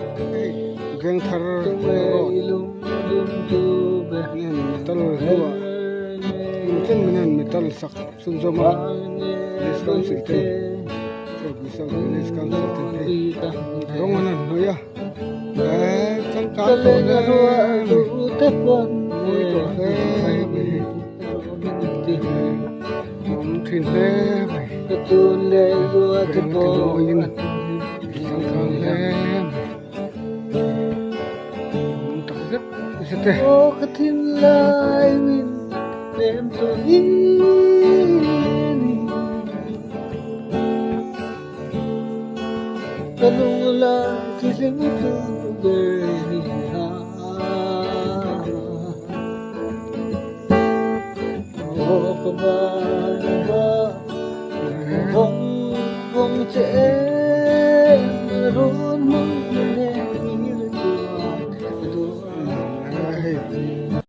Hei Vengthar road hian metal hnuah engchen manin metal sak chhunzawm a village council ten village council ten hei rawng an han hnawih a eee changkang tawh hle mai mawi tawh hle mai hei awm thin hle mai veng te mawiin changkang hle mai awm tak zet zet e.